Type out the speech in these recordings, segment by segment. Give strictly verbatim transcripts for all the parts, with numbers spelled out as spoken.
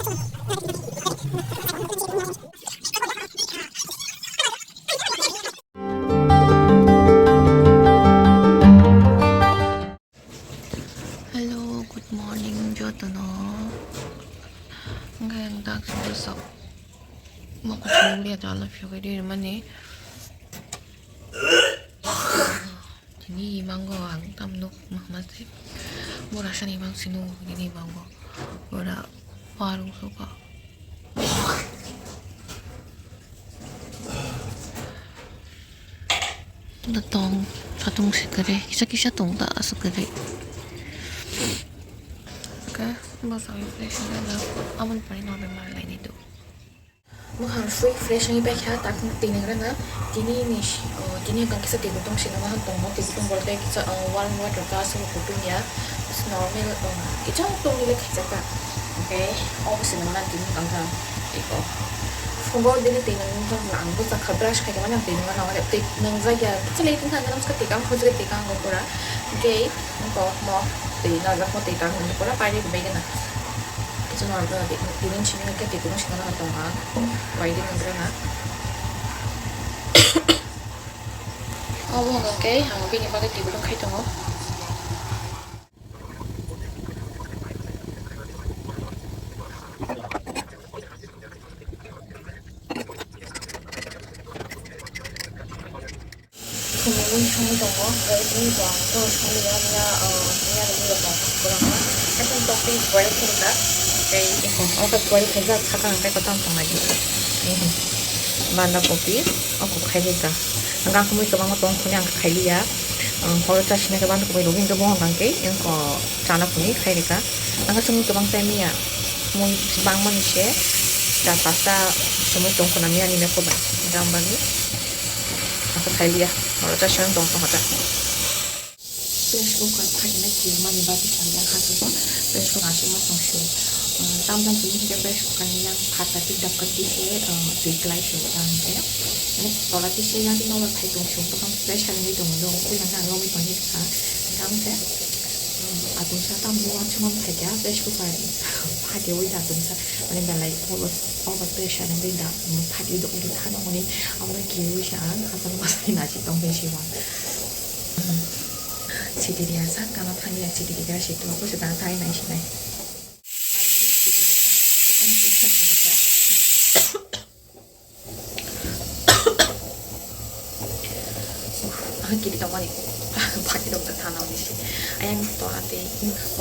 Hello, good morning jotono. Hwnkhe ang dak sibosok mokol songwi ya jala phiyogwi ri mani. Tini imango ang tam nuk mahmati. Bora sani mang sinu tini imango. Bora parung suka. Da tong, satung se kare, kisa kisa tong da asu kare. Ka, bosong fresh na da, amun pani no be mar lai ni do. Mukhang sui fresh ni bekha, tak tini rana, tini ni, tini kang kisa tibutong sini mahang tong mo, tibutong bolte kisa warm water ka asu kutung ya, normal, kisa tong ni le kisa ka. Okay, obo se nangna tini kangkha iko. Phungo dili twi nang nang ang bwsa kha brush khai khe mani ang twi nang nang twi nang jak ya. Chwlwi tong thang nang ska twi kang khojre twi kang go pura. Okay, iko mo twi nang jak mo twi kang go pura pairi bai gana. Kichun wal ga twi twi sini ke twi kuno sini na tong ang. Bai di nang na. Obo hwnkhe ang bini bagwi twi kuno khai tongo. Khumui songwi tongo, omo songwi tongo, ang to songwi ya, miya, miya rwgwi rw tong kwbangma. Haikhe tokti boil khe rwkha, tei eko, o khe boil khaijak, sakang tei kwcham tongnai. Banda kopi, o kok khai rwkha. Ang khumui kwbangma tong thani ang khailiya. Ang horo chasina khe banda kopi rwgwi hwnkhe bohong kang khe, ang ko chana phunui khai rwkha. Ang songwi kwbang chai miya, mui bangmani se, char pasta songwi tong khuna miya ni mekho bai. Ang bagwi. Asa khailiya, oro ta siyang tong tong hata. Pressure cooker phaina khe mani bagwi khailiya kha sugo. Pressure cooker aswk ma tong sio. Tam tam tini hwnkhe pressure cooker ni yang phatha tik dapka tik khe twi klai sio ta hwnkhe. Ani tola tisa yang no phai tong sio. Tokam pressure ni tong do. Kuyang na romwi tong kha. Tamo khe. Atungsa tam ni wansukmani phaikha, pressure cooker ni phakiwi atungsa, mane belai over, over pressure wngwi da, phakiwi da uri thano hwnwi, abo kiwi se ang asal masani naisik tongwi se uang. Sidi riya sa, kama thani ya sidi riya si tu, aku sedang thai nai sinai. Ang kiri tongmani. Bhagi rok ta thana hwnwi se. Ayang to ate,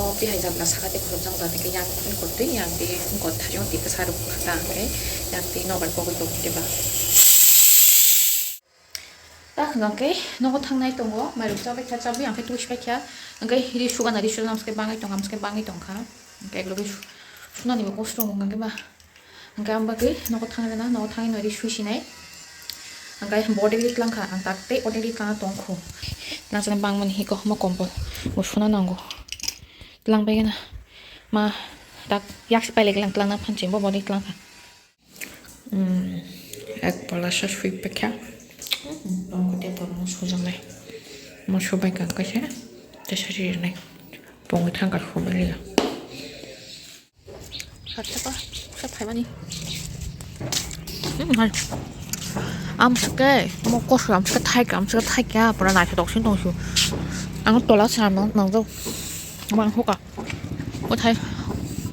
o bihai jabla saka te khorok jang jani ke yang khorok twi yang te khorok thari hwnwi ke saruk khata ke yang te nobar kogwi kogwi ke ba. Ta hwnkhe nogo thangnai tongo, mairok chabai kha, chabwi ang khe twi sbai kha, hwnkhe ri sugana, ri sugana amskai bangwi tong, amskai bangwi tong kha, hwnkhe eklogi su-, sunani bo kosto wng kha khe ba. Hwnkhe ang bagwi nogo thang rwna, nogo thangwi nori sui sinai. Hwnkhe body ri tlang kha, ang tak tei body ri tlang tong kho. Nang chana bangmani hi kok mo kompol, bo suna nango. Tlang bai gana ma tak yak si pai lagi lang tlang na phan chimbo body tlang kha. Hmm, ek pala sa sui pekha. Hmm, tong ko te por mo sujang lai. Mo subai ka kaisa, te sa ri nai. Pongwi thang ka subai liya. Sat sapa, sa phaimani. Hmm, hai. Amsake, mo kosu amsake thai ka, amsake thai ka, pura naithotok sin tong su. Ang tola sa nang, nang do. Mang hoka. Bwthai.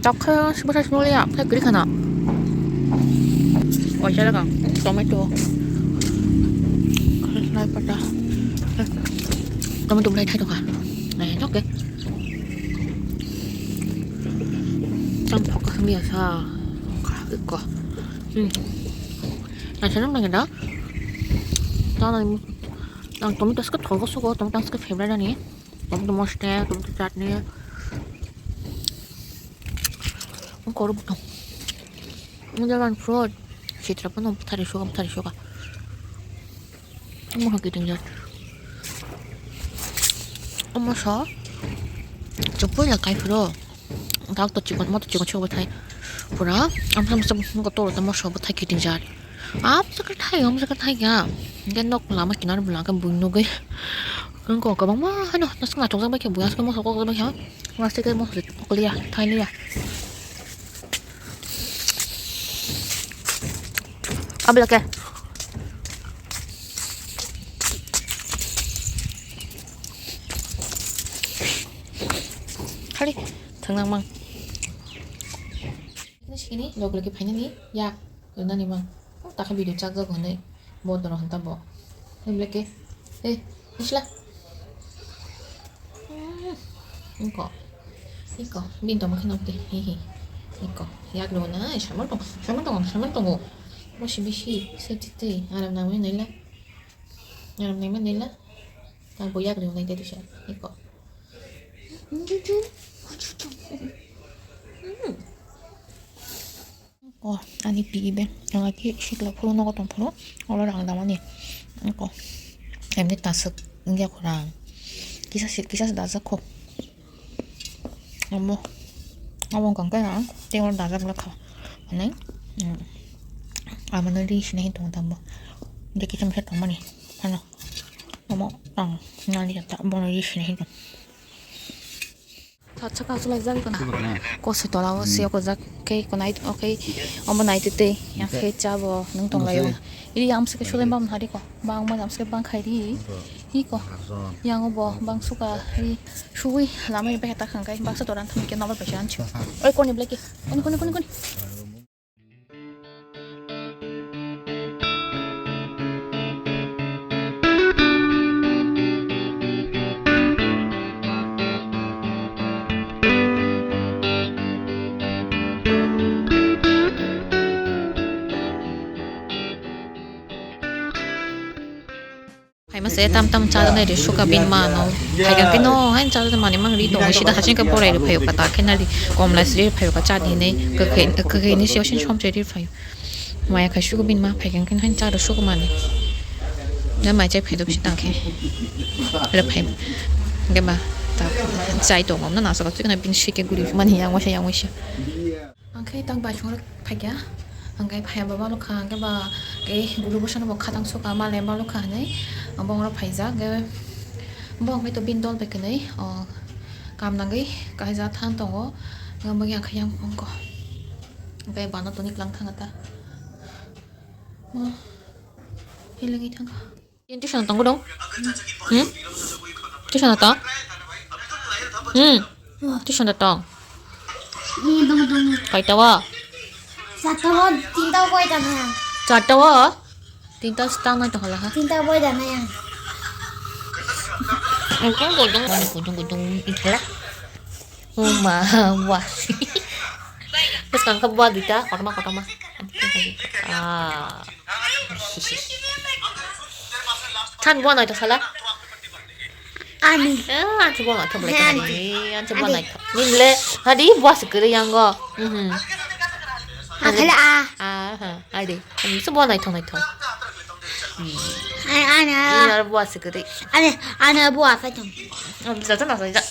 Tok khe bwthai swngo liya, bwthai kwrwi khana. Waisa laga, tomato. Lai pata. Tomato bwthai thai tokha. Nai tok khe. Tam phok khe hamya sa. Kha ko. Hmm. Naisa nang nang da. Ta nang, nang tomato ske thok sugo, tomato ske favorite ani. Tomato moste, tomato chutney. Ang koro butong. Ang jalan fruit. Sitra pun ang putari suka, putari suka. Ang mahal kiting jat. Ang masa. Chupui la kai puro. Tak to chikon, mo to chikon chikon bathai. Pura. Ang masa masa ko to ta masa bathai kiting jat. Am sa ka thai, am sa ka thai ya. Gen nok lama kinar bula ka bui nugui. Ang ko kabang ma hano, nas ka chok jang bai khe buya ska mo sok jang bai khe. Mas te ke mo sok liya, thai liya. Abla ke. Khali thangnang mang. Sini log lagi phainani yak nani mang. Takha video chak jago nai. Bo doro hanta bo. Abla ke. Eh, isla. Iko, iko, bini tongma khe nokdi, hi hi. Iko, yak rwna, samar tong, samar tong, samar tongo. Bosi bisi, se titwi, aram nangmani naila. Aram nangmani naila. Tang bo yak rwnai de disa, iko. Hmm. O, ani pi ibe. Ang aki sikla phuru nogo tong phuru. Oro rang damani. Ko. Emni tasuk ingya ko rang. Kisa si, kisa si dajak ko. Amo. Amo kang kaya. Te oro dajak la kha. Ani. Hmm. Amo no ri sini hin tong tambo. Dia kisa misa tong mani. Ano. Amo. Ang. Nani kata. Bono ri sini hin tong. Tha chaka chulai jak tong. Kosoi tola o se ko jak khe ko nai, okay, omo nai twi twi yang khe cha bo nung tong lai o. Iri amsa khe sulai bam hari ko. Bang ma amsa khe bang khai ri. Hi ko. Yang o bo bang suka ri. Sugui lama ni bai ta khang kai baksa toran thum khe nobar bai chan chu. Oi koni bleki. Koni, koni, koni, koni. Phaima se tam tam cha nai ri suka bin ma no. Phai khe no, hain cha mani mang ri dong, sida haching ka borai ri phayo ka ta khe na ri. Komla sri ri phayo ka cha di hinai, ka khe, ka khe ni sio sin som che ri phayo. Maya khai suku bin ma phai khe hain cha ri suku mani. Na mai chai phai do bisi tang khe. Re phai. Ge ba ta chai dong na na sa ka chik na bin shi ke guri mani yang wa sha yang wa sha. Ang khe tak bai chwng rok phaikha, ang khe phaiya ba balokha, ang khe ba khe gulu bwsano bo khatang sukha, male balokha hinwi bongorok phaijak. Khe bo hwnkhe to bini dol bai kwnwi, o, kam nangwi kaisa than tongo, wngwi ang khe yang wngkha, hwnkhe bana toni klang thangkha ta, o, helengwi thangkha. Tuition tong dong? Hmm? Tuition tong? Hmm. Tuition tong? Ni dong dong. Kaita wa? Sata wa, tinta wa kaita na yang. Sata wa? Tinta stang na to hala ha. Tinta wa kaita na yang. Ang kong godong, ang godong godong itla. Uma wa. Terus kang kebwa duita, kotoma kotoma. Ah. Than bo naithok sala. Ani. Ah, an se bo naithok le ani. An se bo naithok. Nin le hadi bo se kere yang go. Mhm. Akhale a. Ah, ha, adi. Ani se bo naithok naithok. Ani, ani. Nin ar bo se kere. Ani, ani bo a sa chong. Am sa sa na sa.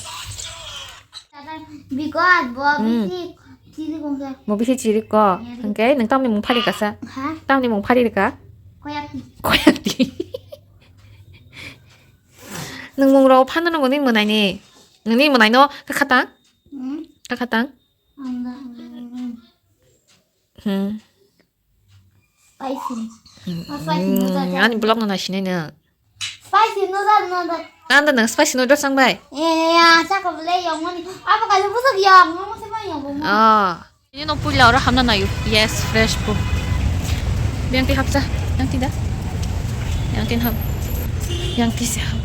Because bo bisi chiri kong khe. Bo bisi chiri ko. Hwnkhe nwng tamni mung phari kasa? Ha? Tamni mung phari rika? Koyakti. Koyakti. Nwng mung rok phano nwngo nini mwnaini. Nini mwnaino kha khatang? Hmm? Kha khatang? Ang da. Hmm. Spicy. Hmm, spicy noodle. Ani vlog no naisinai no. Spicy noodle, noodle. Anda nang spicy noodle sang bai. Eh, ya, sa ko bole yang mani. Apa kalu busuk yang, mama sih yang mama. Ah. Ini no puila ora hamna nayu. Yes, fresh po. Yang ti hapsa, yang ti da. Yang tin hap. Yang ti se hap.